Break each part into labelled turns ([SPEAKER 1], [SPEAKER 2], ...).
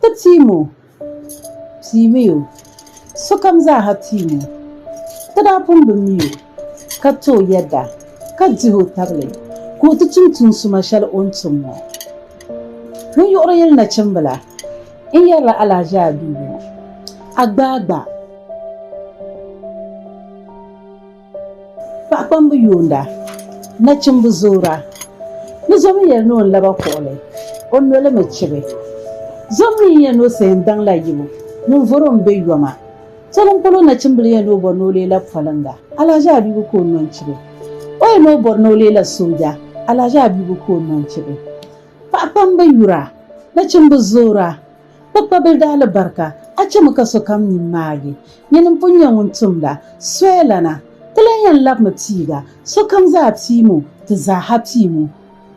[SPEAKER 1] Ti piim o, piimi o, sokam zaaha piim o. Ti daa pun bi mi o, ka ti o yɛda, ka dih o tabili ka o ti tum tuun suma shɛli o ni tum ŋɔ. Ŋun yuɣiri yili nachimbila n-yɛrila Alhaji Abibu ŋɔ, A gbaai gba. Paɣakpamba yoonda, nachimba zoora. Ni zom n-yɛli ni o ni laba kuɣili, o noli mi chibi. Zom mi n-yɛli ni o sa yɛn daŋla yibu, ŋun vɔri o m-be yoma. Toliŋ polo nachimbila yɛli ni o bɔri ni o leela poliŋga, Alhaji Abibu ka o nɔ n-chibi. O yɛli ni o bɔri ni o leela sooja, Alhaji Abibu ka o nɔ n-chibi. Paɣakpamba yura, nachimba zoora. Kpakpabili daalibarika, a chɛmi ka sokam nini maagi. Nyini m-pun nyɛ ŋun tumda, soya lana, ti lan yɛn labimi piiga, sokam zaa piimi o, ti zaaha piimi o,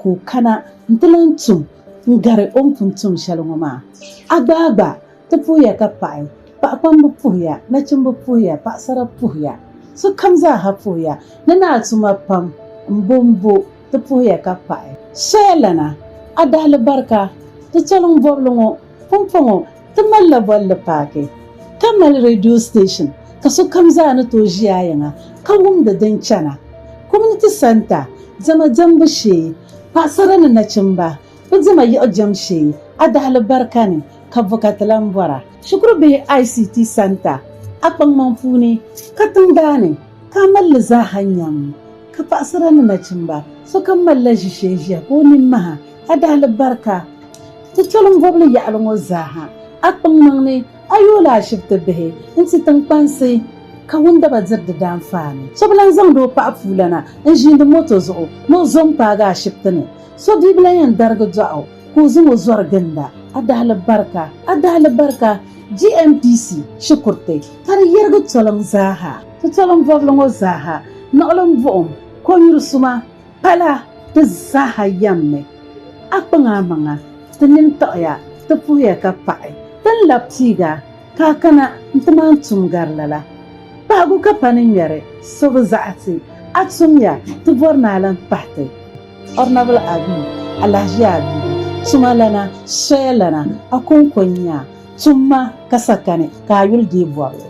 [SPEAKER 1] ka o kana nti lan tum n-gari o ni pun tum shɛli ŋɔ maa. A gbaai gba, ti puhiya ka paɣi, paɣikpamba puhiya, nachimba puhiya, paɣisara puhiya, sokam zaaha puhiya ni ni a tuma pam m-bo m-bo. Ti puhiya ka paɣi. Soya lana, a dahilibarika, ti toliŋ bɔbili ŋɔ, pumpɔŋɔ ti malila bolli paaki, ka mali radio station ka sokam zaa ni tooi ʒi a yiŋa ka wumdi din chana. Community Centre, diɛma diɛmbu shee, paɣisara ni nachimba bɛ diɛma yiɣi jɛm shee, a dahilibarika ni ka bo ka ti lan bɔra. Shikuru bihi ICT Centre, a kpaŋmaŋ puuni ka tiŋdaani ka a mali li zaaha nyam. Ka paɣisara ni nachimba, sokam malila ʒishee ʒiya ka o nini maha a daalibarika. Ti toliŋ bɔbili yaɣili ŋɔ zaaha, a kpaŋmaŋ ni a yooli ashibiti bihi nti tiŋkpansi ka wundaba diri di daanfaani. So bi lan zaŋdi o paɣa puulana n-ʒiindi moto zuɣu ni o zo m-paagi ashibiti ni. So bia bi lan yɛn darigi dɔɣi o ka o zaŋ o zɔri ginda. A daalibarika, a daalibarika, GMPC shikuriti ka di yɛrigi toliŋ zaaha. Ti toliŋ bɔbili ŋɔ zaaha, niɣilim buɣim, konyuri suma, pala, di zaaha yɛmmi. A kpaŋ a maŋa, ti nini tiɣiya, ti puhiya ka paɣi. Ti ni labi piiga ka a kana nti maan tum gari lala. Pahigu ka pa ni ŋmɛri, so bi zaɣi ti. A tumya, ti bɔri ni a lan pahi ti. Honourable Abiy, Alhaji Abiy, tuma lana, soya lana, a kɔŋko n-nyɛ a. Tumma ka sa kani ka a yuli deei bɔbili.